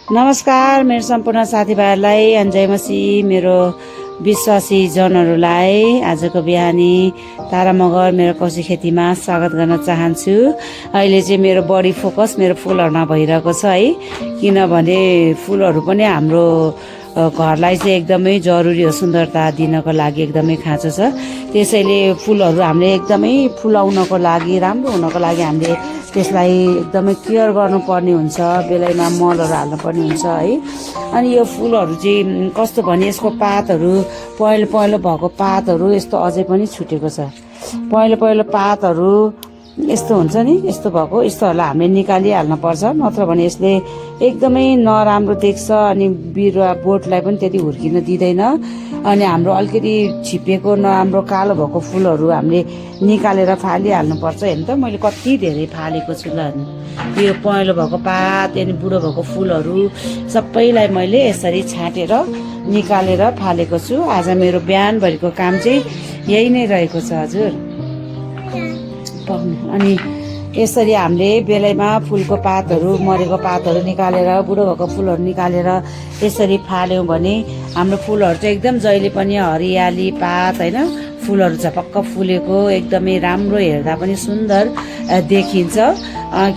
नमस्कार मेरो सम्पूर्ण साथीभाइहरूलाई अनि जय मसीह मेरो विश्वासी जनहरूलाई आजको बिहानी तारा मगर मेरो कौशी खेतीमा स्वागत गर्न चाहन्छु। अहिले चाहिँ मेरो बढी फोकस मेरो फुलहरुमा भइरहेको छ है, किनभने फुलहरु पनि हाम्रो घरलाई चाहिँ एकदमै जरुरी हो, सुन्दरता दिनको लागि एकदमै खाँचो छ। त्यसैले फुलहरु हामीले एकदमै फुलाउनको लागि राम्रो हुनको लागि हामीले त्यसलाई एकदमै केयर गर्नुपर्ने हुन्छ, बेलैमा मलहरु हाल्नुपर्ने हुन्छ है। अनि यो फुलहरु चाहिँ कस्तो भने यसको पातहरु पहेँलो पहेँलो भएको पातहरु यस्तो अझै पनि छुटेको छ। पहेँलो पहेँलो पातहरु यस्तो हुन्छ नि, यस्तो भएको यस्तोहरूलाई हामीले निकालिहाल्न पर्छ, नत्र भने यसले एकदमै नराम्रो देख्छ अनि बिरुवा बोटलाई पनि त्यति हुर्किन दिँदैन। अनि हाम्रो अलिकति छिपेको नराम्रो कालो भएको फुलहरु हामीले निकालेर फालिहाल्नुपर्छ। हेर्नु त मैले कति धेरै फालेको छु ल। यो पहेँलो भएको पात अनि बुढो भएको फुलहरु सबैलाई मैले यसरी छाटेर निकालेर फालेको छु। आज मेरो बिहानभरिको काम चाहिँ यही नै रहेको छ हजुर। अनि यसरी हामीले बेलैमा फुलको पातहरु मरेको पातहरु निकालेर बुढो भएको फुलहरु निकालेर यसरी फाल्यौं भने हाम्रो फुलहरु चाहिँ एकदम जहिले पनि हरियाली पात हैन, फुलहरु झपक्क फुलेको एकदमै राम्रो, हेर्दा पनि सुन्दर देखिन्छ।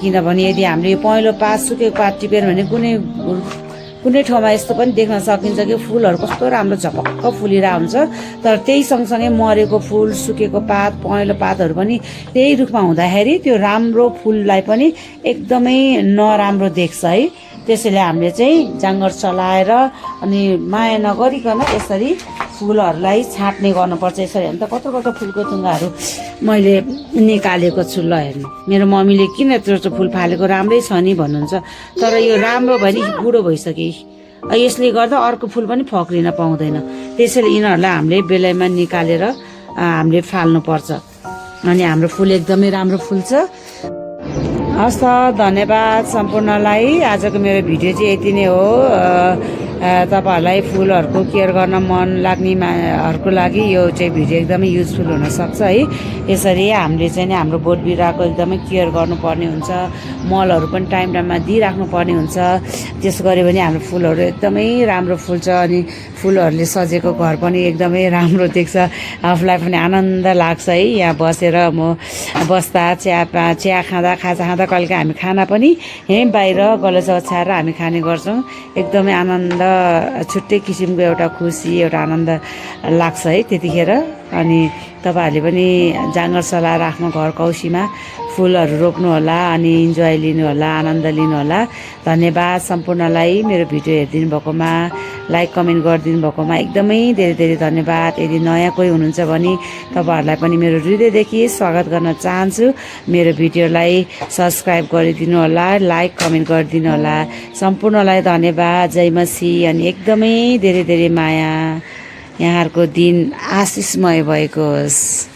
किनभने यदि हामीले यो पहेँलो पात सुकेको पात टिपेर भने कुनै ठाउँमा यस्तो पनि देख्न सकिन्छ कि फुलहरु कस्तो राम्रो झपक्क फुलिरहेको हुन्छ, तर त्यही सँगसँगै मरेको फुल सुकेको पात पहेँलो पातहरु पनि त्यही रुखमा हुँदाखेरि त्यो राम्रो फुललाई पनि एकदमै नराम्रो देख्छ है। त्यसैले हामीले चाहिँ जाँगर चलाएर अनि माया नगरिकन यसरी फुलहरुलाई छाट्ने गर्नुपर्छ। यसरी हेर्नु त कत्रो कत्रो फुलको टुङ्गाहरू मैले निकालेको छु ल। हेर्नु मेरो मम्मीले किन यत्रो फुल फालेको, राम्रै छ नि भन्नुहुन्छ, तर यो राम्रो भयो नि बुढो भइसक्यो, यसले गर्दा अर्को फुल पनि फक्रिन पाउँदैन। त्यसैले यिनीहरूलाई हामीले बेलैमा निकालेर हामीले फाल्नुपर्छ अनि हाम्रो फुल एकदमै राम्रो फुल्छ। हस् त, धन्यवाद सम्पूर्णलाई। आजको मेरो भिडियो चाहिँ यति नै हो। तपाईहरुलाई फुलहरुको केयर गर्न मन लाग्नेहरुको लागि यो चाहिँ भिडियो एकदमै युजफुल हुन सक्छ है। यसरी हामीले चाहिँ नि हाम्रो बोट बिरुवाको एकदमै केयर गर्नुपर्ने हुन्छ, मलहरु पनि टाइम टाइममा दिइराख्नु पर्ने हुन्छ। त्यसो गर्यो भने हाम्रो फुलहरु एकदमै राम्रो फुल्छ अनि फुलहरुले सजेको घर पनि एकदमै राम्रो देख्छ, आफूलाई पनि आनन्द लाग्छ है। यहाँ बसेर म बस्दा चिया खाँदा खाजा खाँदा कहिलेकाहीँ हामी खाना पनि यहीँ बाहिर गलच ओछ्याएर हामी खाने गर्छौँ। एकदमै आनन्द, छुट्टै किसिमको एउटा खुसी एउटा आनन्द लाग्छ है त्यतिखेर। अनि तपाईहरुले पनि जाँगर चलाएर आफ्नो घर कौशीमा फुलहरु रोप्नु होला अनि इन्जोय लिनु होला, आनन्द लिनु होला। धन्यवाद सम्पूर्णलाई मेरो भिडियो हेरिदिनु भएकोमा, लाइक कमेन्ट गरिदिनु भएकोमा एकदमै धेरै धेरै धन्यवाद। यदि नयाँ कोही हुनुहुन्छ भने तपाईहरुलाई पनि मेरो हृदयदेखि स्वागत गर्न चाहन्छु। मेरो भिडियोलाई सब्स्क्राइब गरिदिनु होला, लाइक कमेन्ट गरिदिनु होला। सम्पूर्णलाई धन्यवाद, जय मसीह अनि एकदमै धेरै धेरै माया। यहाँहरुको दिन आशिषमय भएको होस्।